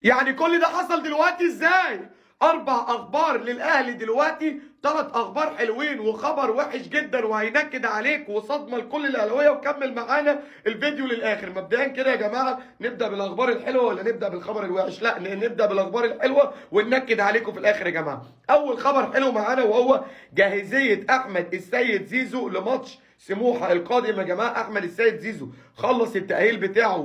يعني كل ده حصل دلوقتي ازاي؟ 4 اخبار للاهلي دلوقتي، 3 اخبار حلوين وخبر وحش جدا وهينكد عليك وصدمة لكل الاهلاوية. وكمل معانا الفيديو للاخر. مبدئيا كده يا جماعة، نبدا بالاخبار الحلوة ولا نبدا بالخبر الوحش؟ لا، نبدا بالاخبار الحلوة وننكد عليكم في الاخر يا جماعة. اول خبر حلو معانا وهو جاهزية احمد السيد زيزو لماتش سموحه القادم يا جماعة. احمد السيد زيزو خلص التاهيل بتاعه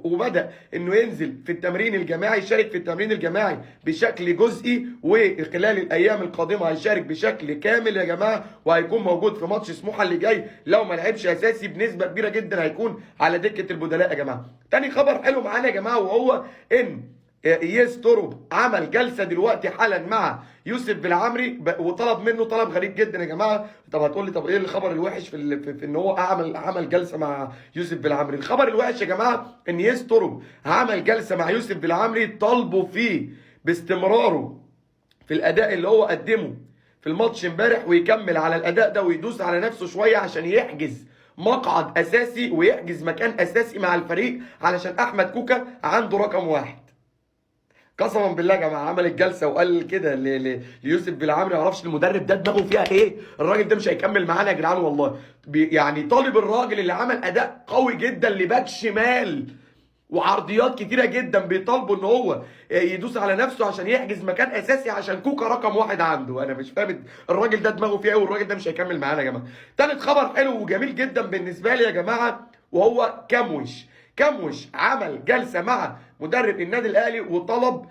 وبدا انه ينزل في التمرين الجماعي، يشارك في التمرين الجماعي بشكل جزئي، وخلال الايام القادمة هيشارك بشكل كامل يا جماعة، وهيكون موجود في ماتش سموحه اللي جاي. لو ما لعبش اساسي بنسبة كبيرة جدا هيكون على دكه البدلاء يا جماعة. تاني خبر حلو معانا يا جماعة وهو ان يس توروب عمل جلسه دلوقتي حالا مع يوسف بالعمري وطلب منه طلب غريب جدا يا جماعة. طب هتقول لي طب ايه الخبر الوحش في ان هو عمل جلسه مع يوسف بالعمري؟ الخبر الوحش يا جماعة ان يس توروب عمل جلسه مع يوسف بالعمري طالبه فيه باستمراره في الاداء اللي هو قدمه في الماتش امبارح، ويكمل على الاداء ده ويدوس على نفسه شوية عشان يحجز مقعد اساسي ويحجز مكان اساسي مع الفريق، علشان احمد كوكا عنده رقم 1. قسما بالله يا جماعة عمل الجلسة وقال كده ليوسف بالعمري، ما اعرفش المدرب ده دماغه فيها ايه، الراجل ده مش هيكمل معانا يا جدعان والله. يعني طالب الراجل اللي عمل اداء قوي جدا لباك شمال وعرضيات كتيرة جدا، بيطالبوا ان هو يدوس على نفسه عشان يحجز مكان اساسي عشان كوكا رقم 1 عنده. انا مش فاهم الراجل ده دماغه فيها ايه، والراجل ده مش هيكمل معانا يا جماعة. تالت خبر حلو وجميل جدا بالنسبة لي يا جماعة وهو كاموش. كاموش عمل جلسه مع مدرب النادي الاهلي وطلب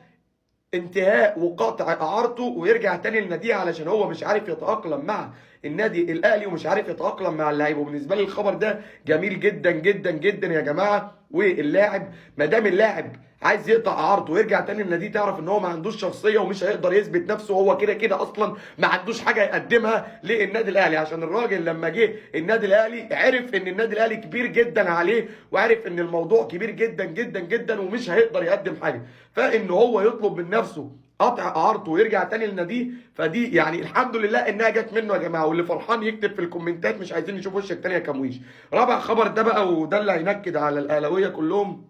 انتهاء وقطع اعارته ويرجع تاني لناديه، علشان هو مش عارف يتاقلم مع النادي الاهلي ومش عارف يتاقلم مع اللعيبة. وبالنسبة لي الخبر ده جميل جدا جدا جدا يا جماعة. واللاعب ما دام اللاعب عايز يقطع اعارته ويرجع تاني لناديه، تعرف ان هو ما عندوش شخصية ومش هيقدر يثبت نفسه، وهو كده كده اصلا ما عندوش حاجة يقدمها للنادي الاهلي. عشان الراجل لما جه النادي الاهلي عرف ان النادي الاهلي كبير جدا عليه، وعرف ان الموضوع كبير جدا جدا جدا ومش هيقدر يقدم حاجة، فان هو يطلب من نفسه قطع اعارته ويرجع تاني لناديه، فدي يعني الحمد لله انها جت منه يا جماعة. واللي فرحان يكتب في الكومنتات، مش عايزين نشوف وشك تاني يا كمويش. رابع خبر ده بقى، وده اللي هينكد على الاهلاوية كلهم،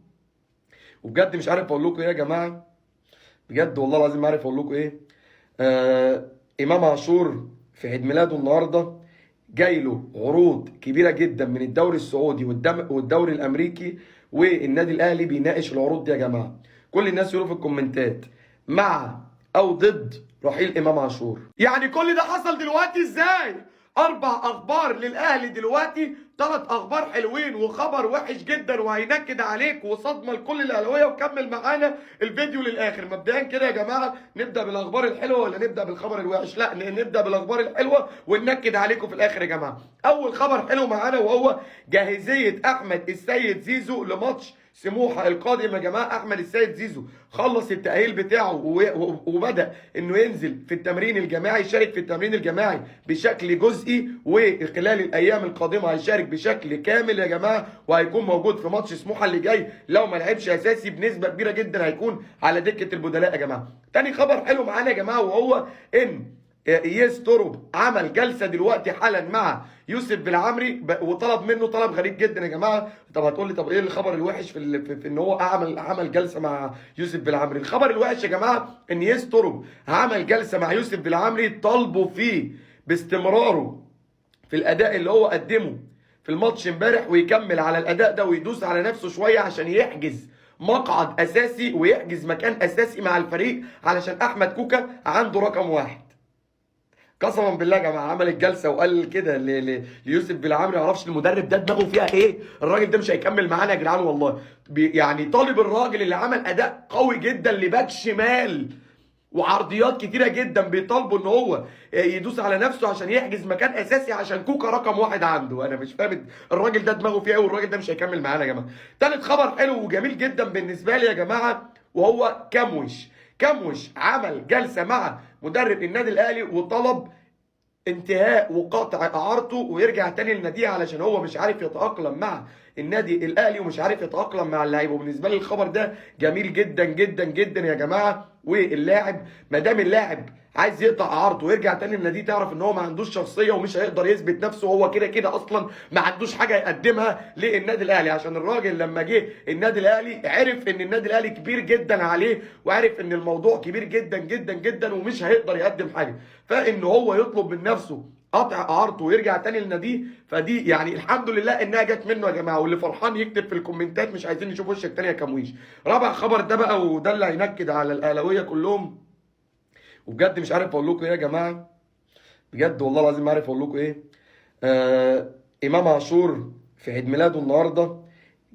وبجد مش عارف اقول لكم ايه يا جماعة، بجد والله العظيم ما عارف اقول لكم ايه. امام عاشور في عيد ميلاده النهارده جاي له عروض كبيرة جدا من الدوري السعودي والدوري الامريكي، والنادي الاهلي بيناقش العروض دي يا جماعة. كل الناس يقولوا في الكومنتات مع او ضد رحيل امام عاشور. يعني كل ده حصل دلوقتي ازاي؟ 4 اخبار للاهلي دلوقتي، 3 اخبار حلوين وخبر وحش جدا وهينكد عليك وصدمة لكل الاهلاوية. وكمل معانا الفيديو للاخر. مبدئيا كده يا جماعة، نبدا بالاخبار الحلوة ولا نبدا بالخبر الوحش؟ لا، نبدا بالاخبار الحلوة وننكد عليكم في الاخر يا جماعة. اول خبر حلو معانا وهو جاهزية احمد السيد زيزو لماتش سموحه القادم يا جماعة. احمد السيد زيزو خلص التاهيل بتاعه وبدا انه ينزل في التمرين الجماعي، يشارك في التمرين الجماعي بشكل جزئي، وخلال الايام القادمة هيشارك بشكل كامل يا جماعة، وهيكون موجود في ماتش سموحه اللي جاي. لو ما لعبش اساسي بنسبة كبيرة جدا هيكون على دكه البدلاء يا جماعة. تاني خبر حلو معانا يا جماعة وهو ان يس توروب عمل جلسه دلوقتي حالا مع يوسف بالعمري وطلب منه طلب غريب جدا يا جماعة. طب هتقول لي طب ايه الخبر الوحش في ان هو عمل جلسه مع يوسف بالعمري؟ الخبر الوحش يا جماعة ان يس توروب عمل جلسه مع يوسف بالعمري طالبه فيه باستمراره في الاداء اللي هو قدمه في الماتش امبارح، ويكمل على الاداء ده ويدوس على نفسه شوية عشان يحجز مقعد اساسي ويحجز مكان اساسي مع الفريق، علشان احمد كوكا عنده رقم 1. قسما بالله يا جماعة عمل الجلسة وقال كده ليوسف بالعمري، ما اعرفش المدرب ده دماغه فيها ايه، الراجل ده مش هيكمل معانا يا جدعان والله. يعني طالب الراجل اللي عمل اداء قوي جدا لباك شمال وعرضيات كتيرة جدا، بيطالبوا ان هو يدوس على نفسه عشان يحجز مكان اساسي عشان كوكا رقم 1 عنده. انا مش فاهم الراجل ده دماغه فيها ايه، والراجل ده مش هيكمل معانا يا جماعة. تالت خبر حلو وجميل جدا بالنسبة لي يا جماعة وهو كاموش. كاموش عمل جلسه مع مدرب النادي الاهلي وطلب انتهاء وقطع اعارته ويرجع تاني لناديه، علشان هو مش عارف يتاقلم مع النادي الاهلي ومش عارف يتاقلم مع اللعيبة. وبالنسبة لي الخبر ده جميل جدا جدا جدا يا جماعة. واللاعب ما دام اللاعب عايز يقطع اعارته ويرجع تاني للنادي تعرف ان هو ما عندوش شخصية ومش هيقدر يثبت نفسه، هو كده كده اصلا ما عندوش حاجة يقدمها للنادي الاهلي. عشان الراجل لما جه النادي الاهلي عرف ان النادي الاهلي كبير جدا عليه، وعرف ان الموضوع كبير جدا جدا جدا ومش هيقدر يقدم حاجة، فان هو يطلب من نفسه قطع اعارته ويرجع تاني لناديه، فدي يعني الحمد لله انها جت منه يا جماعة. واللي فرحان يكتب في الكومنتات، مش عايزين نشوف وشك تاني يا كمويش. رابع خبر ده بقى، وده اللي هينكد على الاهلاوية كلهم، وبجد مش عارف اقول لكم ايه يا جماعة، بجد والله العظيم ما عارف اقول لكم ايه. امام عاشور في عيد ميلاده النهارده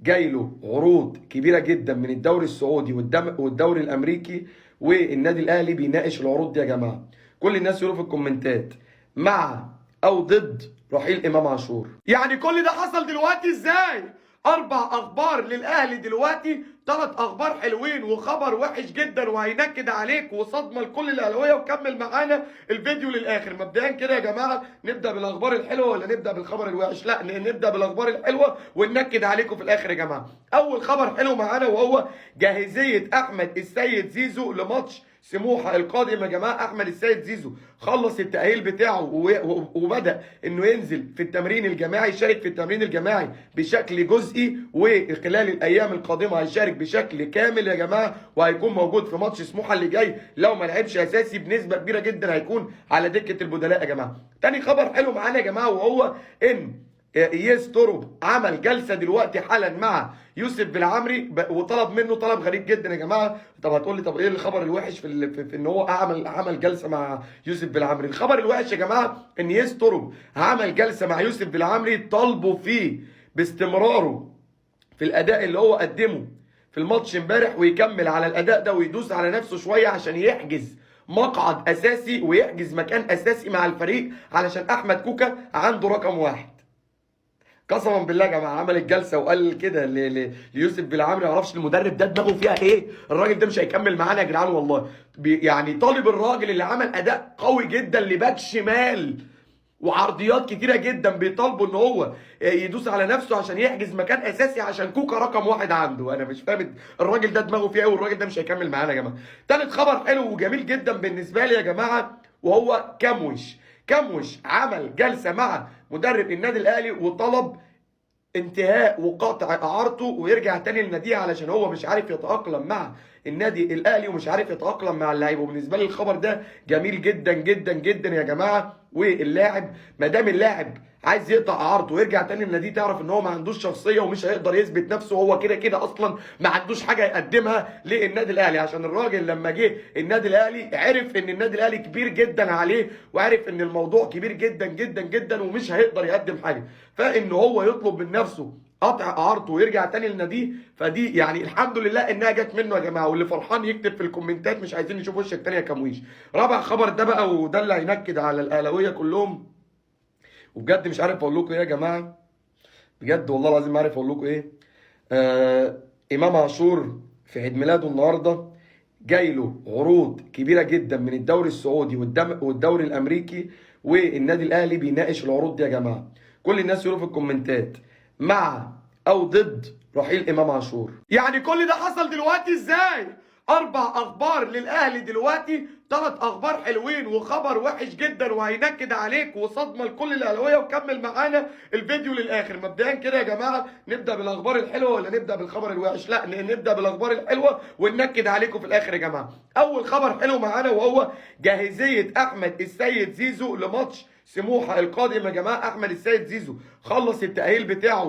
جاي له عروض كبيرة جدا من الدوري السعودي والدوري الامريكي، والنادي الاهلي بيناقش العروض دي يا جماعة. كل الناس يقولوا في الكومنتات مع او ضد رحيل امام عاشور. يعني كل ده حصل دلوقتي ازاي؟ 4 اخبار للاهلي دلوقتي، 3 اخبار حلوين وخبر وحش جدا وهينكد عليك وصدمة لكل الاهلاوية. وكمل معانا الفيديو للاخر. مبدئيا كده يا جماعة، نبدا بالاخبار الحلوة ولا نبدا بالخبر الوحش؟ لا، نبدا بالاخبار الحلوة وننكد عليكم في الاخر يا جماعة. اول خبر حلو معانا وهو جاهزية احمد السيد زيزو لماتش سموحه القادم يا جماعة. احمد السيد زيزو خلص التاهيل بتاعه وبدا انه ينزل في التمرين الجماعي، يشارك في التمرين الجماعي بشكل جزئي، وخلال الايام القادمة هيشارك بشكل كامل يا جماعة، وهيكون موجود في ماتش سموحه اللي جاي. لو ما لعبش اساسي بنسبة كبيرة جدا هيكون على دكه البدلاء يا جماعة. تاني خبر حلو معانا يا جماعة، وهو ان يس توروب عمل جلسه دلوقتي حالا مع يوسف بالعمري وطلب منه طلب غريب جدا يا جماعة. طب هتقول لي طب ايه الخبر الوحش في ان هو عمل جلسه مع يوسف بالعمري؟ الخبر الوحش يا جماعة ان يس توروب عمل جلسه مع يوسف بالعمري طالبه فيه باستمراره في الاداء اللي هو قدمه في الماتش امبارح، ويكمل على الاداء ده ويدوس على نفسه شوية عشان يحجز مقعد اساسي ويحجز مكان اساسي مع الفريق، علشان احمد كوكا عنده رقم 1. قسما بالله يا جماعة عمل الجلسة وقال كده ليوسف بالعمري، ما اعرفش المدرب ده دماغه فيها ايه، الراجل ده مش هيكمل معانا يا جدعان والله. يعني طالب الراجل اللي عمل اداء قوي جدا لباك شمال وعرضيات كتيرة جدا، بيطالبوا ان هو يدوس على نفسه عشان يحجز مكان اساسي عشان كوكا رقم 1 عنده. انا مش فاهم الراجل ده دماغه فيها ايه، والراجل ده مش هيكمل معانا يا جماعة. تالت خبر حلو وجميل جدا بالنسبة لي يا جماعة، وهو كاموش. كاموش عمل جلسه مع مدرب النادي الاهلي وطلب انتهاء وقطع اعارته ويرجع تاني للنادي، علشان هو مش عارف يتاقلم مع النادي الاهلي ومش عارف يتاقلم مع اللعيبة. وبالنسبة لي الخبر ده جميل جدا جدا جدا يا جماعة. واللاعب ما دام اللاعب عايز يقطع اعارته ويرجع تاني للنادي تعرف ان هو ما عندوش شخصية ومش هيقدر يثبت نفسه، هو كده كده اصلا ما عندوش حاجة يقدمها للنادي الاهلي. عشان الراجل لما جه النادي الاهلي عرف ان النادي الاهلي كبير جدا عليه، وعرف ان الموضوع كبير جدا جدا جدا ومش هيقدر يقدم حاجة، فان هو يطلب من نفسه قطع اعارته ويرجع تاني لناديه، فدي يعني الحمد لله انها جت منه يا جماعة. واللي فرحان يكتب في الكومنتات، مش عايزين نشوف وشك تاني يا كمويش. رابع خبر ده بقى، وده اللي هينكد على الاهلاوية كلهم، وبجد مش عارف اقول لكم ايه يا جماعة، بجد والله العظيم ما عارف اقول لكم ايه. امام عاشور في عيد ميلاده النهارده جاي له عروض كبيرة جدا من الدوري السعودي والدوري الامريكي، والنادي الاهلي بيناقش العروض دي يا جماعة. كل الناس يقولوا في الكومنتات مع او ضد رحيل امام عاشور. يعني كل ده حصل دلوقتي ازاي؟ 4 اخبار للاهلي دلوقتي، 3 اخبار حلوين وخبر وحش جدا وهينكد عليك وصدمة لكل الاهلاوية. وكمل معانا الفيديو للاخر. مبدئيا كده يا جماعة، نبدا بالاخبار الحلوة ولا نبدا بالخبر الوحش؟ لا، نبدا بالاخبار الحلوة وننكد عليكم في الاخر يا جماعة. اول خبر حلو معانا وهو جاهزية احمد السيد زيزو لماتش سموحه القادم يا جماعة. احمد السيد زيزو خلص التاهيل بتاعه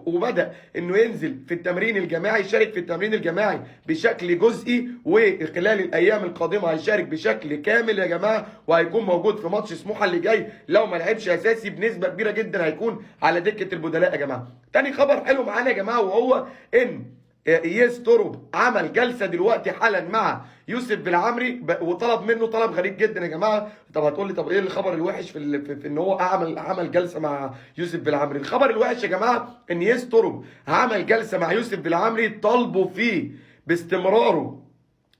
وبدا انه ينزل في التمرين الجماعي، يشارك في التمرين الجماعي بشكل جزئي، وخلال الايام القادمة هيشارك بشكل كامل يا جماعة، وهيكون موجود في ماتش سموحه اللي جاي. لو ما لعبش اساسي بنسبة كبيرة جدا هيكون على دكه البدلاء يا جماعة. تاني خبر حلو معانا يا جماعة، وهو ان يس توروب عمل جلسه دلوقتي حالا مع يوسف بالعمري وطلب منه طلب غريب جدا يا جماعة. طب هتقول لي طب ايه الخبر الوحش في ان هو عمل جلسه مع يوسف بالعمري؟ الخبر الوحش يا جماعة ان يس توروب عمل جلسه مع يوسف بالعمري طالبه فيه باستمراره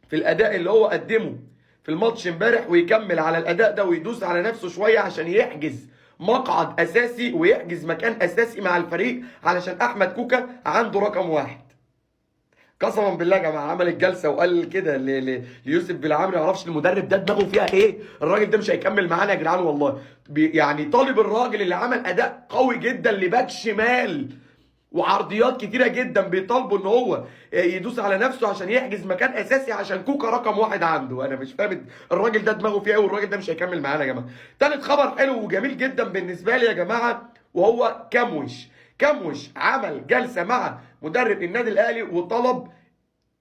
في الاداء اللي هو قدمه في الماتش امبارح، ويكمل على الاداء ده ويدوس على نفسه شوية عشان يحجز مقعد اساسي ويحجز مكان اساسي مع الفريق، علشان احمد كوكا عنده رقم 1. قسما بالله يا جماعة عمل الجلسة وقال كده ليوسف بالعمري، ما اعرفش المدرب ده دماغه فيها ايه، الراجل ده مش هيكمل معانا يا جدعان والله. يعني طالب الراجل اللي عمل اداء قوي جدا لباك شمال وعرضيات كتيرة جدا، بيطالبوا ان هو يدوس على نفسه عشان يحجز مكان اساسي عشان كوكا رقم واحد عنده. انا مش فاهم الراجل ده دماغه فيها ايه، والراجل ده مش هيكمل معانا يا جماعة. تالت خبر حلو وجميل جدا بالنسبة لي يا جماعة، وهو كاموش. كاموش عمل جلسه مع مدرب النادي الاهلي وطلب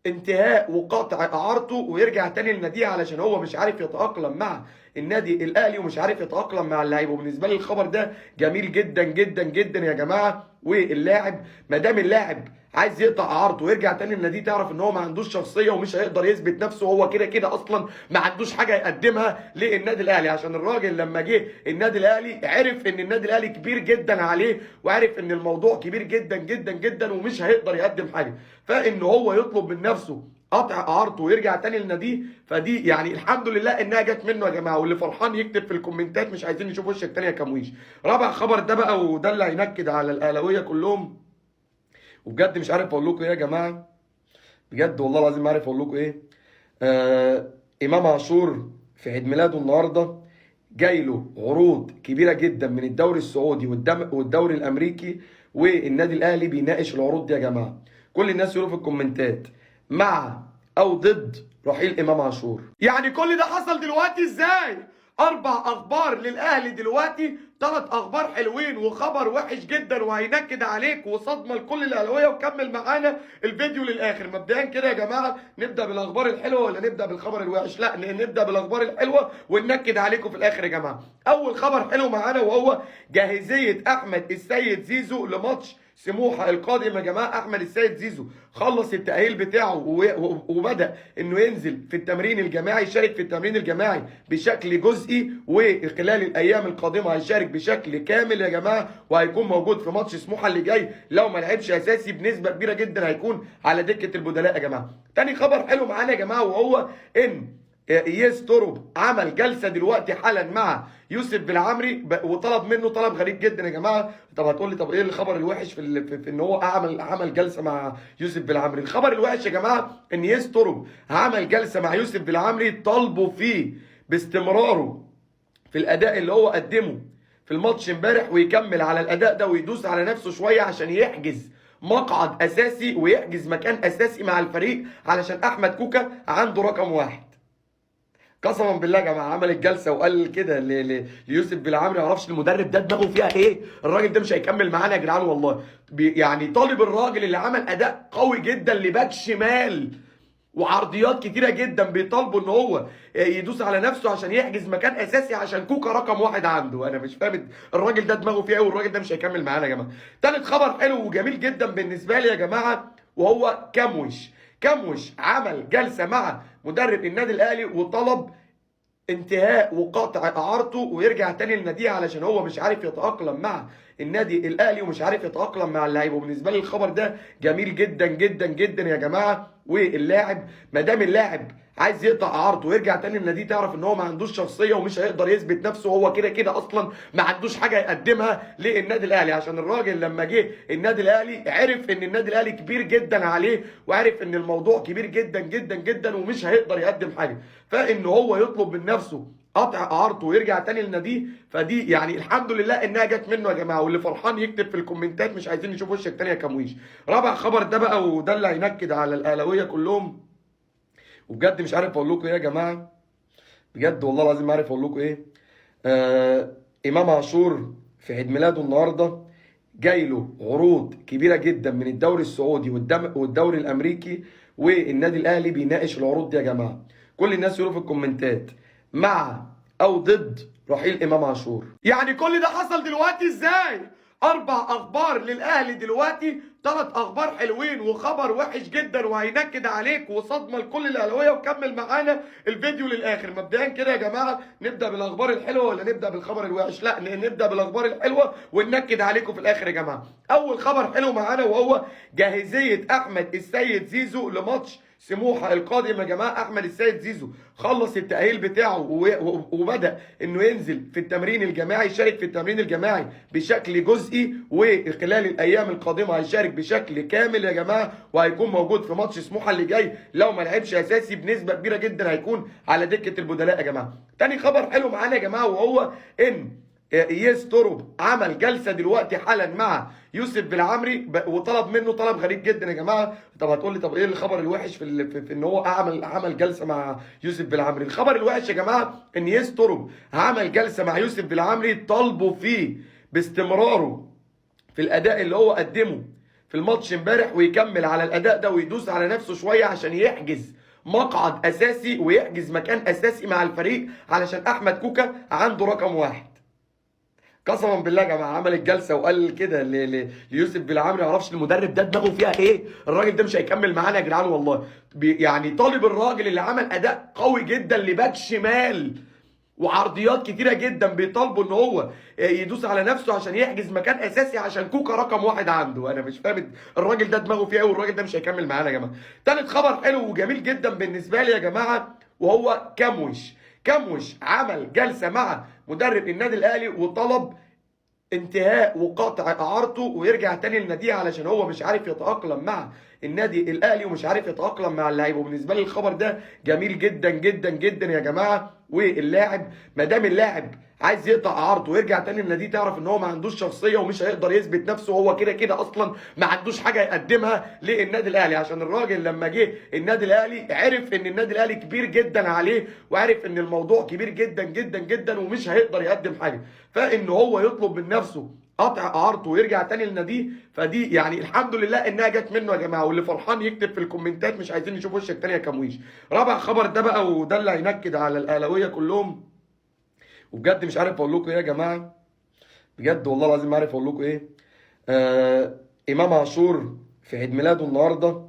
انتهاء وقطع اعارته ويرجع تاني لناديه، علشان هو مش عارف يتاقلم مع النادي الاهلي ومش عارف يتاقلم مع اللعيبة. وبالنسبة لي الخبر ده جميل جدا جدا جدا يا جماعة. واللاعب ما دام اللاعب عايز يقطع اعارته ويرجع تاني لناديه، تعرف ان هو ما عندوش شخصية ومش هيقدر يثبت نفسه، هو كده كده اصلا ما عندوش حاجة يقدمها للنادي الاهلي. عشان الراجل لما جه النادي الاهلي عرف ان النادي الاهلي كبير جدا عليه، وعرف ان الموضوع كبير جدا جدا جدا ومش هيقدر يقدم حاجة، فان هو يطلب من نفسه قطع اعارته ويرجع تاني لناديه، فدي يعني الحمد لله انها جت منه يا جماعة. واللي فرحان يكتب في الكومنتات، مش عايزين نشوف وشك تاني يا كمويش. رابع خبر ده بقى، وده اللي هينكد على الاهلاوية كلهم، وبجد مش عارف اقول لكم ايه يا جماعة، بجد والله العظيم ما عارف اقول لكم ايه. امام عاشور في عيد ميلاده النهارده جاي له عروض كبيرة جدا من الدوري السعودي والدوري الامريكي، والنادي الاهلي بيناقش العروض دي يا جماعة. كل الناس يقولوا في الكومنتات مع او ضد رحيل امام عاشور. يعني كل ده حصل دلوقتي ازاي؟ 4 اخبار للاهلي دلوقتي، 3 اخبار حلوين وخبر وحش جدا وهينكد عليك وصدمة لكل الاهلاوية. وكمل معانا الفيديو للاخر. مبدئيا كده يا جماعة، نبدا بالاخبار الحلوة ولا نبدا بالخبر الوحش؟ لا، نبدا بالاخبار الحلوة وننكد عليكم في الاخر يا جماعة. اول خبر حلو معانا وهو جاهزية احمد السيد زيزو لماتش سموحه القادم يا جماعة. احمد السيد زيزو خلص التاهيل بتاعه وبدا انه ينزل في التمرين الجماعي، يشارك في التمرين الجماعي بشكل جزئي، وخلال الايام القادمة هيشارك بشكل كامل يا جماعة، وهيكون موجود في ماتش سموحه اللي جاي. لو ما لعبش اساسي بنسبة كبيرة جدا هيكون على دكه البدلاء يا جماعة. تاني خبر حلو معانا يا جماعة، وهو ان يس توروب عمل جلسه دلوقتي حالا مع يوسف بالعمري وطلب منه طلب غريب جدا يا جماعة. طب هتقول لي طب ايه الخبر الوحش في ان هو عمل جلسه مع يوسف بالعمري؟ الخبر الوحش يا جماعة ان يس توروب عمل جلسه مع يوسف بالعمري طالبه فيه باستمراره في الاداء اللي هو قدمه في الماتش امبارح، ويكمل على الاداء ده ويدوس على نفسه شوية عشان يحجز مقعد اساسي ويحجز مكان اساسي مع الفريق، علشان احمد كوكا عنده رقم 1. قسما بالله يا جماعة عمل الجلسة وقال كده ليوسف بالعمري، ما اعرفش المدرب ده دماغه فيها ايه، الراجل ده مش هيكمل معانا يا جدعان والله. يعني طالب الراجل اللي عمل اداء قوي جدا لباك شمال وعرضيات كتيرة جدا، بيطالبوا ان هو يدوس على نفسه عشان يحجز مكان اساسي عشان كوكا رقم 1 عنده. انا مش فاهم الراجل ده دماغه فيها ايه، والراجل ده مش هيكمل معانا يا جماعة. تالت خبر حلو وجميل جدا بالنسبة لي يا جماعة، وهو كاموش. كاموش عمل جلسه مع مدرب النادي الاهلي وطلب انتهاء وقطع اعارته ويرجع تاني لناديه، علشان هو مش عارف يتاقلم مع النادي الاهلي ومش عارف يتاقلم مع اللعيبة. وبالنسبة لي الخبر ده جميل جدا جدا جدا يا جماعة. واللاعب ما دام اللاعب عايز يقطع اعارته ويرجع تاني لناديه، تعرف ان هو ما عندوش شخصية ومش هيقدر يثبت نفسه، هو كده كده اصلا ما عندوش حاجة يقدمها للنادي الاهلي. عشان الراجل لما جه النادي الاهلي عرف ان النادي الاهلي كبير جدا عليه، وعرف ان الموضوع كبير جدا جدا جدا ومش هيقدر يقدم حاجة، فان هو يطلب من نفسه قطع اعارته ويرجع تاني لناديه، فدي يعني الحمد لله انها جت منه يا جماعة. واللي فرحان يكتب في الكومنتات، مش عايزين نشوف وشك تاني يا كمويش. رابع خبر ده بقى، وده اللي هينكد على الاهلاوية كلهم، وبجد مش عارف اقول لكم ايه يا جماعة، بجد والله العظيم ما عارف اقول لكم ايه. امام عاشور في عيد ميلاده النهارده جاي له عروض كبيرة جدا من الدوري السعودي والدوري الامريكي، والنادي الاهلي بيناقش العروض دي يا جماعة. كل الناس يقولوا في الكومنتات مع او ضد رحيل امام عاشور. يعني كل ده حصل دلوقتي ازاي؟ 4 اخبار للاهلي دلوقتي، 3 اخبار حلوين وخبر وحش جدا وهينكد عليك وصدمة لكل الاهلاوية. وكمل معانا الفيديو للاخر. مبدئيا كده يا جماعة، نبدا بالاخبار الحلوة ولا نبدا بالخبر الوحش؟ لا، نبدا بالاخبار الحلوة وننكد عليكم في الاخر يا جماعة. اول خبر حلو معانا وهو جاهزية احمد السيد زيزو لماتش سموحه القادم يا جماعة. احمد السيد زيزو خلص التاهيل بتاعه وبدا انه ينزل في التمرين الجماعي، يشارك في التمرين الجماعي بشكل جزئي، وخلال الايام القادمة هيشارك بشكل كامل يا جماعة، وهيكون موجود في ماتش سموحه اللي جاي. لو ما لعبش اساسي بنسبة كبيرة جدا هيكون على دكه البدلاء يا جماعة. تاني خبر حلو معانا يا جماعة، وهو ان يس توروب عمل جلسه دلوقتي حالا مع يوسف بالعمري وطلب منه طلب غريب جدا يا جماعة. طب هتقول لي طب ايه الخبر الوحش في ان هو عمل جلسه مع يوسف بالعمري؟ الخبر الوحش يا جماعة ان يس توروب عمل جلسه مع يوسف بالعمري طالبه فيه باستمراره في الاداء اللي هو قدمه في الماتش امبارح، ويكمل على الاداء ده ويدوس على نفسه شوية عشان يحجز مقعد اساسي ويحجز مكان اساسي مع الفريق، علشان احمد كوكا عنده رقم 1. قسما بالله يا جماعة عمل الجلسة وقال كده ليوسف بالعمري، ما اعرفش المدرب ده دماغه فيها ايه، الراجل ده مش هيكمل معانا يا جدعان والله. يعني طالب الراجل اللي عمل اداء قوي جدا لباك شمال وعرضيات كتيرة جدا، بيطالبوا ان هو يدوس على نفسه عشان يحجز مكان اساسي عشان كوكا رقم 1 عنده. انا مش فاهم الراجل ده دماغه فيها ايه، والراجل ده مش هيكمل معانا يا جماعة. تالت خبر حلو وجميل جدا بالنسبة لي يا جماعة، وهو كاموش عمل جلسه مع مدرب النادي الاهلي وطلب انتهاء وقطع اعارته ويرجع تاني لناديه، علشان هو مش عارف يتاقلم مع النادي الاهلي ومش عارف يتاقلم مع اللعيبة. وبالنسبة لي الخبر ده جميل جدا جدا جدا يا جماعة. واللاعب ما دام اللاعب عايز يقطع اعارته ويرجع تاني لناديه، تعرف ان هو ما عندوش شخصية ومش هيقدر يثبت نفسه، هو كده كده اصلا ما عندوش حاجة يقدمها للنادي الاهلي. عشان الراجل لما جه النادي الاهلي عرف ان النادي الاهلي كبير جدا عليه، وعرف ان الموضوع كبير جدا جدا جدا ومش هيقدر يقدم حاجة، فان هو يطلب من نفسه قطع اعارته ويرجع تاني لناديه، فدي يعني الحمد لله انها جت منه يا جماعة. واللي فرحان يكتب في الكومنتات، مش عايزين نشوف وشك تاني يا كمويش. رابع خبر ده بقى، وده اللي هينكد على الاهلاوية كلهم، وبجد مش عارف اقول لكم ايه يا جماعة، بجد والله العظيم ما عارف اقول لكم ايه. امام عاشور في عيد ميلاده النهارده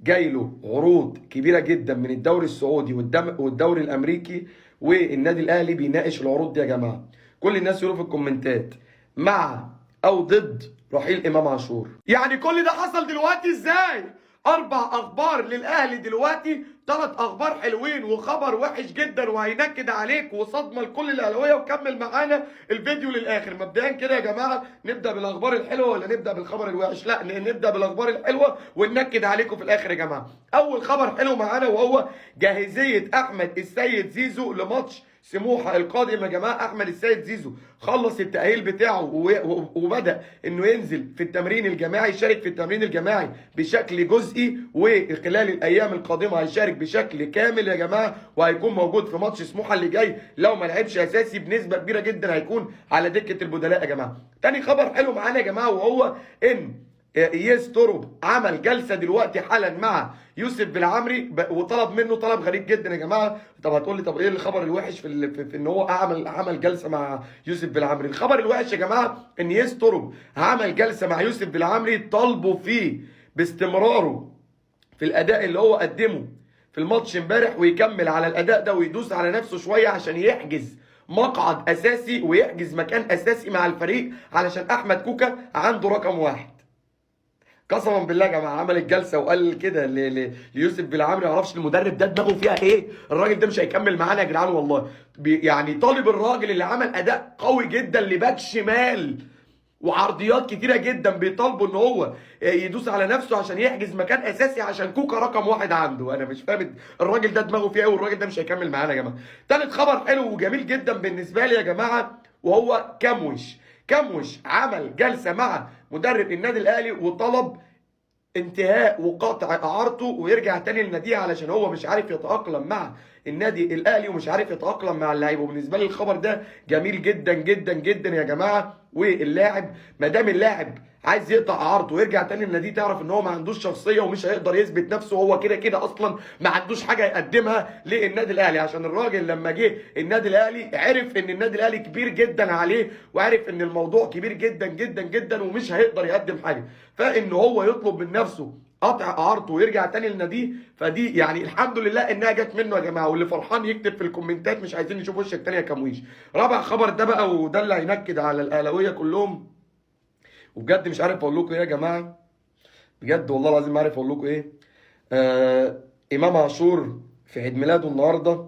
جاي له عروض كبيرة جدا من الدوري السعودي والدوري الامريكي، والنادي الاهلي بيناقش العروض دي يا جماعة. كل الناس يقولوا في الكومنتات مع او ضد رحيل امام عاشور. يعني كل ده حصل دلوقتي ازاي؟ 4 اخبار للاهلي دلوقتي، 3 اخبار حلوين وخبر وحش جدا وهينكد عليك وصدمة لكل الاهلاوية. وكمل معانا الفيديو للاخر. مبدئيا كده يا جماعة، نبدا بالاخبار الحلوة ولا نبدا بالخبر الوحش؟ لا، نبدا بالاخبار الحلوة وننكد عليكم في الاخر يا جماعة. اول خبر حلو معانا وهو جاهزية احمد السيد زيزو لماتش سموحه القادم يا جماعة. احمد السيد زيزو خلص التاهيل بتاعه وبدا انه ينزل في التمرين الجماعي، يشارك في التمرين الجماعي بشكل جزئي، وخلال الايام القادمة هيشارك بشكل كامل يا جماعة، وهيكون موجود في ماتش سموحه اللي جاي. لو ما لعبش اساسي بنسبة كبيرة جدا هيكون على دكه البدلاء يا جماعة. تاني خبر حلو معانا يا جماعة، وهو ان يس توروب عمل جلسه دلوقتي حالا مع يوسف بالعمري وطلب منه طلب غريب جدا يا جماعة. طب هتقول لي طب ايه الخبر الوحش في ان هو عمل جلسه مع يوسف بالعمري؟ الخبر الوحش يا جماعة ان يس توروب عمل جلسه مع يوسف بالعمري طالبه فيه باستمراره في الاداء اللي هو قدمه في الماتش امبارح، ويكمل على الاداء ده ويدوس على نفسه شوية عشان يحجز مقعد اساسي ويحجز مكان اساسي مع الفريق، علشان احمد كوكا عنده رقم 1. قسما بالله يا جماعة عمل الجلسة وقال كده ليوسف بالعمري، ما اعرفش المدرب ده دماغه فيها ايه، الراجل ده مش هيكمل معانا يا جدعان والله. يعني طالب الراجل اللي عمل اداء قوي جدا لباك شمال وعرضيات كتيرة جدا، بيطالبوا ان هو يدوس على نفسه عشان يحجز مكان اساسي عشان كوكا رقم 1 عنده. انا مش فاهم الراجل ده دماغه فيها ايه، والراجل ده مش هيكمل معانا يا جماعة. تالت خبر حلو وجميل جدا بالنسبة لي يا جماعة، وهو كاموش عمل جلسه مع مدرب النادي الاهلي وطلب انتهاء وقطع اعارته ويرجع تاني لناديه، علشان هو مش عارف يتاقلم مع النادي الاهلي ومش عارف يتاقلم مع اللعيبة. وبالنسبة لي الخبر ده جميل جدا جدا جدا يا جماعة. واللاعب ما دام اللاعب عايز يقطع اعارته ويرجع تاني لناديه، تعرف ان هو ما عندوش شخصية ومش هيقدر يثبت نفسه، هو كده كده اصلا ما عندوش حاجة يقدمها للنادي الاهلي. عشان الراجل لما جه النادي الاهلي عرف ان النادي الاهلي كبير جدا عليه، وعرف ان الموضوع كبير جدا جدا جدا ومش هيقدر يقدم حاجة، فان هو يطلب من نفسه قطع اعارته ويرجع تاني لناديه، فدي يعني الحمد لله انها جت منه يا جماعة. واللي فرحان يكتب في الكومنتات، مش عايزين نشوف وشك تاني يا كمويش. رابع خبر ده بقى، وده اللي هينكد على الاهلاوية كلهم، وبجد مش عارف اقول لكم ايه يا جماعة، بجد والله العظيم ما عارف اقول لكم ايه. امام عاشور في عيد ميلاده النهارده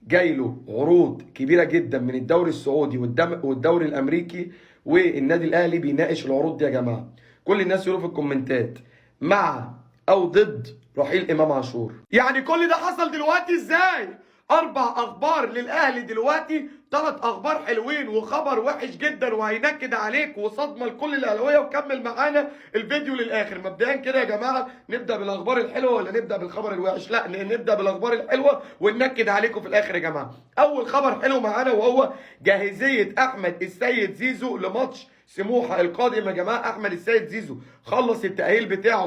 جاي له عروض كبيرة جدا من الدوري السعودي والدوري الامريكي، والنادي الاهلي بيناقش العروض دي يا جماعة. كل الناس يقولوا في الكومنتات مع او ضد رحيل امام عاشور. يعني كل ده حصل دلوقتي ازاي؟ اربع اخبار للاهلي دلوقتي، ثلاث اخبار حلوين وخبر وحش جدا وهينكد عليك وصدمة لكل الاهلاوية. وكمل معانا الفيديو للاخر. مبدئيا كده يا جماعة، نبدا بالاخبار الحلوة ولا نبدا بالخبر الوحش؟ لا، نبدا بالاخبار الحلوة وننكد عليكم في الاخر يا جماعة. اول خبر حلو معانا وهو جاهزية احمد السيد زيزو لماتش سموحه القادم يا جماعة. احمد السيد زيزو خلص التاهيل بتاعه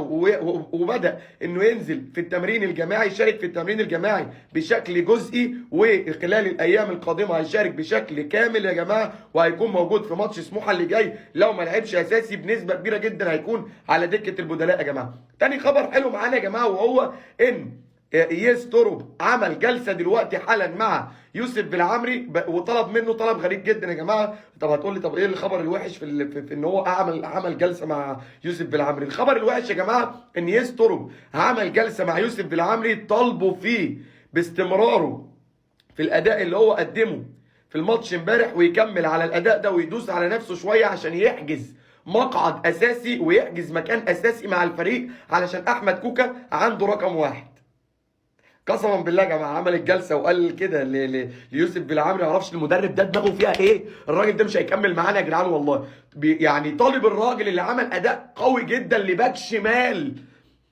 وبدا انه ينزل في التمرين الجماعي، يشارك في التمرين الجماعي بشكل جزئي، وخلال الايام القادمة هيشارك بشكل كامل يا جماعة، وهيكون موجود في ماتش سموحه اللي جاي. لو ما لعبش اساسي بنسبة كبيرة جدا هيكون على دكه البدلاء يا جماعة. تاني خبر حلو معانا يا جماعة وهو ان ياس توروب عمل جلسه دلوقتي حالا مع يوسف بالعمري وطلب منه طلب غريب جدا يا جماعة. طب هتقول لي طب ايه الخبر الوحش في ان هو عمل جلسه مع يوسف بالعمري؟ الخبر الوحش يا جماعة ان ياس توروب عمل جلسه مع يوسف بالعمري طالبه فيه باستمراره في الاداء اللي هو قدمه في الماتش امبارح، ويكمل على الاداء ده ويدوس على نفسه شوية عشان يحجز مقعد اساسي ويحجز مكان اساسي مع الفريق، علشان احمد كوكا عنده رقم واحد. قسما بالله يا جماعة عمل الجلسة وقال كده ليوسف بالعمري، ما اعرفش المدرب ده دماغه فيها ايه، الراجل ده مش هيكمل معانا يا جدعان والله. يعني طالب الراجل اللي عمل اداء قوي جدا لباك شمال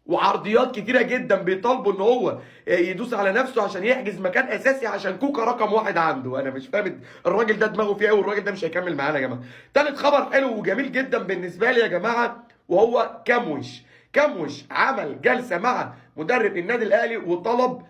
وعرضيات كتيرة جدا، بيطالبوا ان هو يدوس على نفسه عشان يحجز مكان اساسي عشان كوكا رقم واحد عنده. انا مش فاهم الراجل ده دماغه فيها ايه، والراجل ده مش هيكمل معانا يا جماعة. تالت خبر حلو وجميل جدا بالنسبة لي يا جماعة وهو كاموش. كاموش عمل جلسه مع مدرب النادي الاهلي وطلب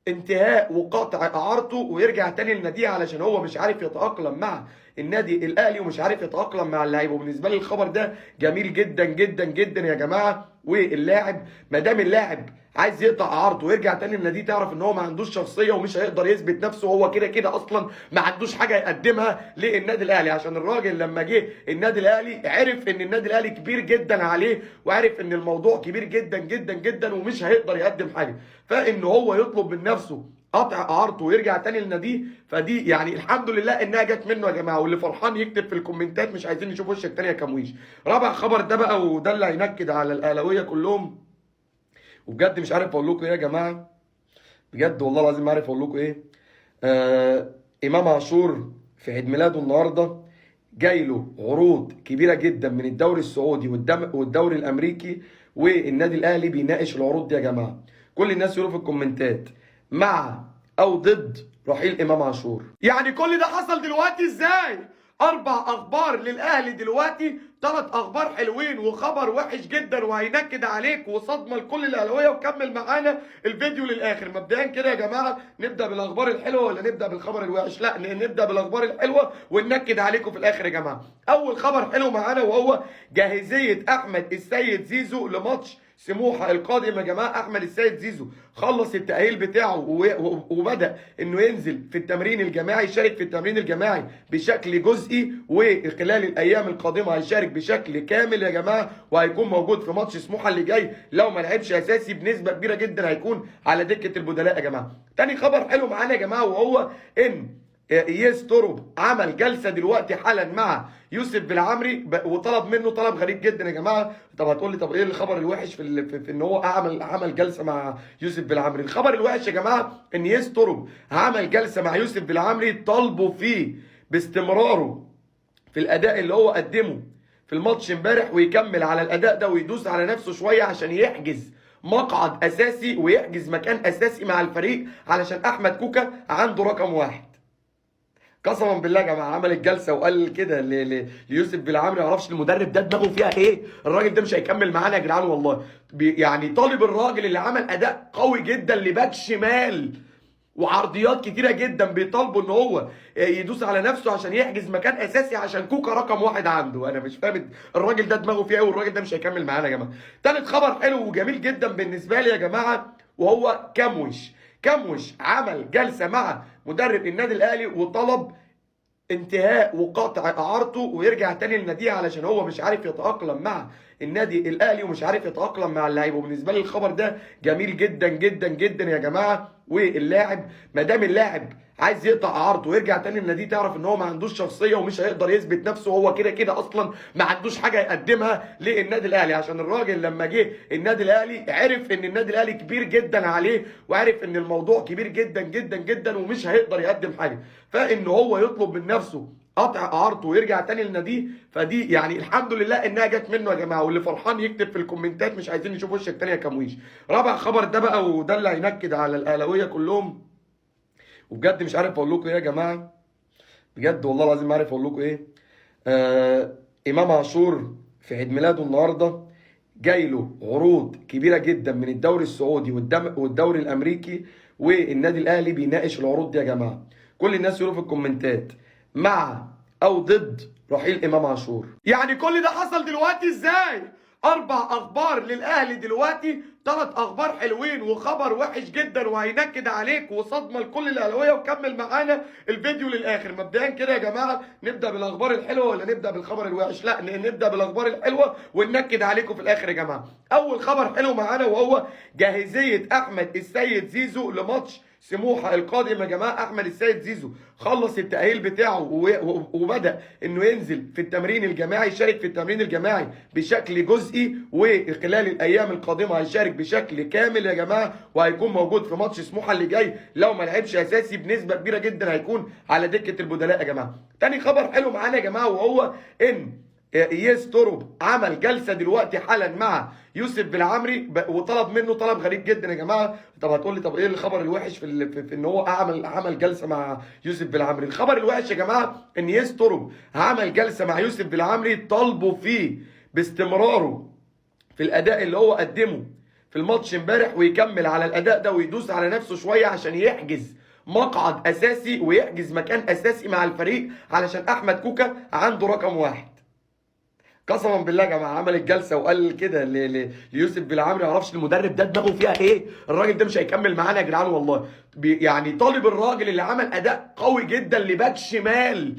انتهاء وقطع اعارته ويرجع تاني لناديه، علشان هو مش عارف يتاقلم مع النادي الاهلي ومش عارف يتاقلم مع اللعيبة. وبالنسبة لي الخبر ده جميل جدا جدا جدا يا جماعة. واللاعب ما دام اللاعب عايز يقطع اعارته ويرجع تاني لناديه، تعرف ان هو ما عندوش شخصية ومش هيقدر يثبت نفسه، هو كده كده اصلا ما عندوش حاجة يقدمها للنادي الاهلي. عشان الراجل لما جه النادي الاهلي عرف ان النادي الاهلي كبير جدا عليه، وعرف ان الموضوع كبير جدا جدا جدا ومش هيقدر يقدم حاجة، فان هو يطلب من نفسه قطع اعارته ويرجع تاني لناديه، فدي يعني الحمد لله انها جت منه يا جماعة. واللي فرحان يكتب في الكومنتات، مش عايزين نشوف وشك تاني يا كمويش. رابع خبر ده بقى، وده اللي هينكد على الاهلاوية كلهم، وبجد مش عارف اقول لكم ايه يا جماعة، بجد والله العظيم ما عارف اقول لكم ايه. امام عاشور في عيد ميلاده النهارده جاي له عروض كبيرة جدا من الدوري السعودي والدوري الامريكي، والنادي الاهلي بيناقش العروض دي يا جماعة. كل الناس يقولوا في الكومنتات مع او ضد رحيل امام عاشور. يعني كل ده حصل دلوقتي ازاي؟ اربع اخبار للاهلي دلوقتي، ثلاث اخبار حلوين وخبر وحش جدا وهينكد عليك وصدمة لكل الاهلاوية. وكمل معانا الفيديو للاخر. مبدئيا كده يا جماعة، نبدا بالاخبار الحلوة ولا نبدا بالخبر الوحش؟ لا، نبدا بالاخبار الحلوة وننكد عليكم في الاخر يا جماعة. اول خبر حلو معانا وهو جاهزية احمد السيد زيزو لماتش سموحه القادم يا جماعة. احمد السيد زيزو خلص التاهيل بتاعه وبدا انه ينزل في التمرين الجماعي، يشارك في التمرين الجماعي بشكل جزئي، وخلال الايام القادمة هيشارك بشكل كامل يا جماعة، وهيكون موجود في ماتش سموحه اللي جاي. لو ما لعبش اساسي بنسبة كبيرة جدا هيكون على دكه البدلاء يا جماعة. تاني خبر حلو معانا يا جماعة وهو ان ياس توروب عمل جلسه دلوقتي حالا مع يوسف بالعمري وطلب منه طلب غريب جدا يا جماعة. طب هتقول لي طب ايه الخبر الوحش في ان هو عمل جلسه مع يوسف بالعمري؟ الخبر الوحش يا جماعة ان ياس توروب عمل جلسه مع يوسف بالعمري طالبه فيه باستمراره في الاداء اللي هو قدمه في الماتش امبارح، ويكمل على الاداء ده ويدوس على نفسه شوية عشان يحجز مقعد اساسي ويحجز مكان اساسي مع الفريق، علشان احمد كوكا عنده رقم واحد. قسما بالله يا جماعة عمل الجلسة وقال كده ليوسف بالعمري، ما اعرفش المدرب ده دماغه فيها ايه، الراجل ده مش هيكمل معانا يا جدعان والله. يعني طالب الراجل اللي عمل اداء قوي جدا لباك شمال وعرضيات كتيرة جدا، بيطالبوا ان هو يدوس على نفسه عشان يحجز مكان اساسي عشان كوكا رقم واحد عنده. انا مش فاهم الراجل ده دماغه فيها ايه، والراجل ده مش هيكمل معانا يا جماعة. تالت خبر حلو وجميل جدا بالنسبة لي يا جماعة وهو كاموش. كاموش عمل جلسه مع مدرب النادي الاهلي وطلب انتهاء وقطع اعارته ويرجع تاني لناديه، علشان هو مش عارف يتاقلم مع النادي الاهلي ومش عارف يتاقلم مع اللعيبة. وبالنسبة لي الخبر ده جميل جدا جدا جدا يا جماعة. واللاعب ما دام اللاعب عايز يقطع اعارته ويرجع تاني للنادي، تعرف ان هو ما عندوش شخصية ومش هيقدر يثبت نفسه، هو كده كده اصلا ما عندوش حاجة يقدمها للنادي الاهلي. عشان الراجل لما جه النادي الاهلي عرف ان النادي الاهلي كبير جدا عليه، وعرف ان الموضوع كبير جدا جدا جدا ومش هيقدر يقدم حاجة، فان هو يطلب من نفسه قطع اعارته ويرجع تاني لناديه، فدي يعني الحمد لله انها جت منه يا جماعة. واللي فرحان يكتب في الكومنتات، مش عايزين نشوف وشك تاني يا كمويش. رابع خبر ده بقى، وده اللي هينكد على الاهلاوية كلهم، وبجد مش عارف اقول لكم ايه يا جماعة، بجد والله العظيم ما عارف اقول لكم ايه. امام عاشور في عيد ميلاده النهارده جاي له عروض كبيرة جدا من الدوري السعودي والدوري الامريكي، والنادي الاهلي بيناقش العروض دي يا جماعة. كل الناس يقولوا في الكومنتات مع او ضد رحيل امام عاشور. يعني كل ده حصل دلوقتي ازاي؟ 4 اخبار للاهلي دلوقتي، 3 اخبار حلوين وخبر وحش جدا وهينكد عليك وصدمة لكل الاهلاوية. وكمل معانا الفيديو للاخر. مبدئيا كده يا جماعة، نبدا بالاخبار الحلوة ولا نبدا بالخبر الوحش؟ لا، نبدا بالاخبار الحلوة وننكد عليكم في الاخر يا جماعة. اول خبر حلو معانا وهو جاهزية احمد السيد زيزو لماتش سموحه القادم يا جماعة. احمد السيد زيزو خلص التاهيل بتاعه وبدا انه ينزل في التمرين الجماعي، يشارك في التمرين الجماعي بشكل جزئي، وخلال الايام القادمة هيشارك بشكل كامل يا جماعة، وهيكون موجود في ماتش سموحه اللي جاي. لو ما لعبش اساسي بنسبة كبيرة جدا هيكون على دكه البدلاء يا جماعة. تاني خبر حلو معانا يا جماعة، وهو ان يس توروب عمل جلسه دلوقتي حالا مع يوسف بالعمري وطلب منه طلب غريب جدا يا جماعة. طب هتقول لي طب ايه الخبر الوحش في ان هو عمل جلسه مع يوسف بالعمري؟ الخبر الوحش يا جماعة ان يس توروب عمل جلسه مع يوسف بالعمري طالبه فيه باستمراره في الاداء اللي هو قدمه في الماتش امبارح، ويكمل على الاداء ده ويدوس على نفسه شوية عشان يحجز مقعد اساسي ويحجز مكان اساسي مع الفريق، علشان احمد كوكا عنده رقم 1. قسما بالله يا جماعة عمل الجلسة وقال كده ليوسف بالعمري، ما اعرفش المدرب ده دماغه فيها ايه، الراجل ده مش هيكمل معانا يا جدعان والله. يعني طالب الراجل اللي عمل اداء قوي جدا لباك شمال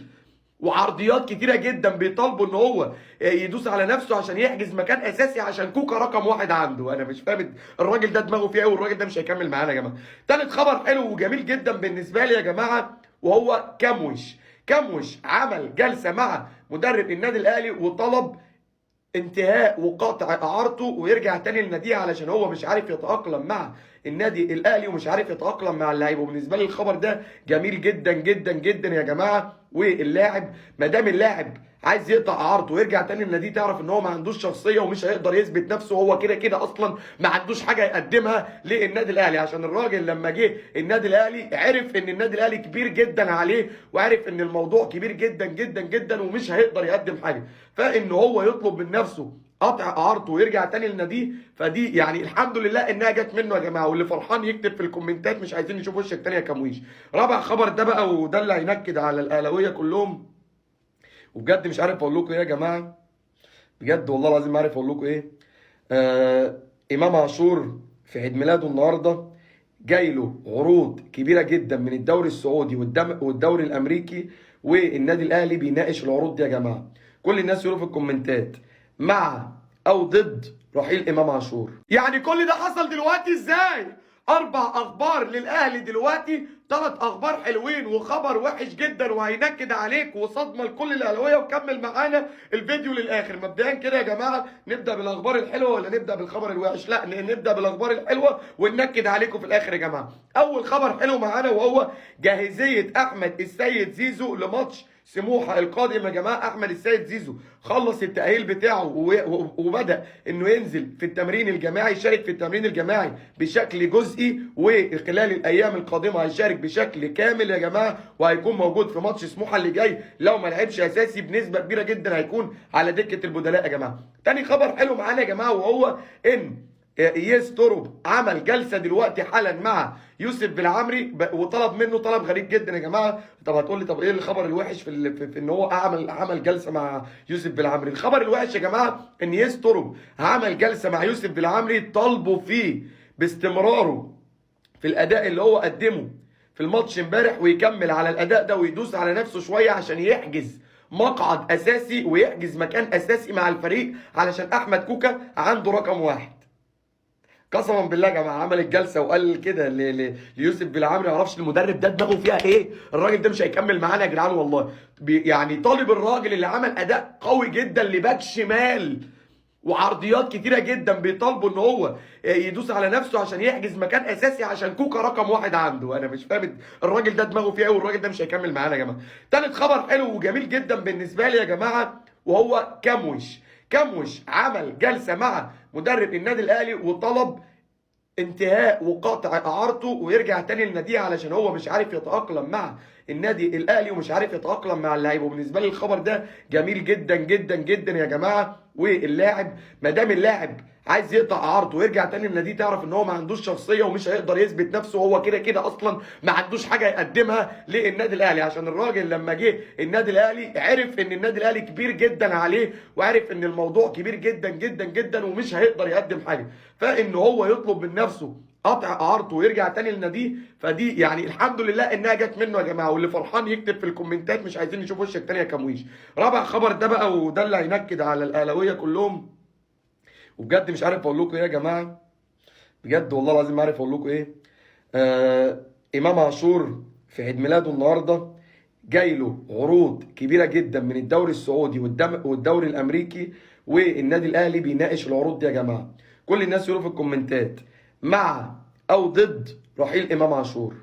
وعرضيات كتيرة جدا، بيطالبوا ان هو يدوس على نفسه عشان يحجز مكان اساسي عشان كوكا رقم 1 عنده. انا مش فاهم الراجل ده دماغه فيها ايه، والراجل ده مش هيكمل معانا يا جماعة. تالت خبر حلو وجميل جدا بالنسبة لي يا جماعة، وهو كاموش عمل جلسه مع مدرب النادي الاهلي وطلب انتهاء وقطع اعارته ويرجع تاني لناديه، علشان هو مش عارف يتاقلم مع النادي الاهلي ومش عارف يتاقلم مع اللعيبة. وبالنسبة لي الخبر ده جميل جدا جدا جدا يا جماعة. واللاعب ما دام اللاعب عايز يقطع اعارته ويرجع تاني لناديه، تعرف ان هو ما عندوش شخصية ومش هيقدر يثبت نفسه، هو كده كده اصلا ما عندوش حاجة يقدمها للنادي الاهلي. عشان الراجل لما جه النادي الاهلي عرف ان النادي الاهلي كبير جدا عليه، وعرف ان الموضوع كبير جدا جدا جدا ومش هيقدر يقدم حاجة، فان هو يطلب من نفسه قطع اعارته ويرجع تاني لناديه، فدي يعني الحمد لله انها جت منه يا جماعة. واللي فرحان يكتب في الكومنتات، مش عايزين نشوف وشك تاني يا كمويش. رابع خبر ده بقى، وده اللي هينكد على الاهلاوية كلهم، وبجد مش عارف اقول لكم ايه يا جماعة، بجد والله العظيم ما عارف اقول لكم ايه. امام عاشور في عيد ميلاده النهارده جاي له عروض كبيرة جدا من الدوري السعودي والدوري الامريكي، والنادي الاهلي بيناقش العروض دي يا جماعة. كل الناس يقولوا في الكومنتات مع او ضد رحيل امام عاشور. يعني كل ده حصل دلوقتي ازاي؟ 4 اخبار للاهلي دلوقتي، 3 اخبار حلوين وخبر وحش جدا وهينكد عليك وصدمة لكل الاهلاوية. وكمل معانا الفيديو للاخر. مبدئيا كده يا جماعة، نبدا بالاخبار الحلوة ولا نبدا بالخبر الوحش؟ لا، نبدا بالاخبار الحلوة وننكد عليكم في الاخر يا جماعة. اول خبر حلو معانا وهو جاهزية احمد السيد زيزو لماتش سموحه القادم يا جماعة. احمد السيد زيزو خلص التاهيل بتاعه وبدا انه ينزل في التمرين الجماعي، يشارك في التمرين الجماعي بشكل جزئي، وخلال الايام القادمة هيشارك بشكل كامل يا جماعة، وهيكون موجود في ماتش سموحه اللي جاي. لو ما لعبش اساسي بنسبة كبيرة جدا هيكون على دكه البدلاء يا جماعة. تاني خبر حلو معانا يا جماعة، وهو ان يس توروب عمل جلسه دلوقتي حالا مع يوسف بالعمري وطلب منه طلب غريب جدا يا جماعة. طب هتقول لي طب ايه الخبر الوحش في ان هو عمل جلسه مع يوسف بالعمري؟ الخبر الوحش يا جماعة ان يس توروب عمل جلسه مع يوسف بالعمري طالبه فيه باستمراره في الاداء اللي هو قدمه في الماتش امبارح ويكمل على الاداء ده ويدوس على نفسه شوية عشان يحجز مقعد اساسي ويحجز مكان اساسي مع الفريق، علشان احمد كوكا عنده رقم 1. قسما بالله يا جماعة عمل الجلسة وقال كده ليوسف بلعمري، ما اعرفش المدرب ده دماغه فيها ايه، الراجل ده مش هيكمل معانا يا جدعان والله. يعني طالب الراجل اللي عمل اداء قوي جدا لباك شمال وعرضيات كتيرة جدا، بيطالبوا ان هو يدوس على نفسه عشان يحجز مكان اساسي عشان كوكا رقم 1 عنده. انا مش فاهم الراجل ده دماغه فيها ايه، والراجل ده مش هيكمل معانا يا جماعة. تالت خبر حلو وجميل جدا بالنسبة لي يا جماعة، وهو كاموش. كاموش عمل جلسه مع مدرب النادي الاهلي وطلب انتهاء وقطع اعارته ويرجع تاني للنادي، علشان هو مش عارف يتاقلم مع النادي الاهلي ومش عارف يتاقلم مع اللعيبة. وبالنسبة لي الخبر ده جميل جدا جدا جدا يا جماعة. واللاعب ما دام اللاعب عايز يقطع اعارته ويرجع تاني للنادي، تعرف ان هو ما عندوش شخصية ومش هيقدر يثبت نفسه، وهو كده كده اصلا ما عندوش حاجة يقدمها للنادي الاهلي. عشان الراجل لما جه النادي الاهلي عرف ان النادي الاهلي كبير جدا عليه، وعرف ان الموضوع كبير جدا جدا جدا ومش هيقدر يقدم حاجة، فان هو يطلب من نفسه قطع اعارته ويرجع تاني لناديه، فدي يعني الحمد لله انها جت منه يا جماعة. واللي فرحان يكتب في الكومنتات، مش عايزين نشوف وشك تاني يا كمويش. رابع خبر ده بقى، وده اللي هينكد على الاهلاوية كلهم، وبجد مش عارف اقول لكم ايه يا جماعة، بجد والله العظيم ما عارف اقول لكم ايه. امام عاشور في عيد ميلاده النهارده جاي له عروض كبيرة جدا من الدوري السعودي والدوري الامريكي، والنادي الاهلي بيناقش العروض دي يا جماعة. كل الناس يقولوا في الكومنتات مع او ضد رحيل امام عاشور.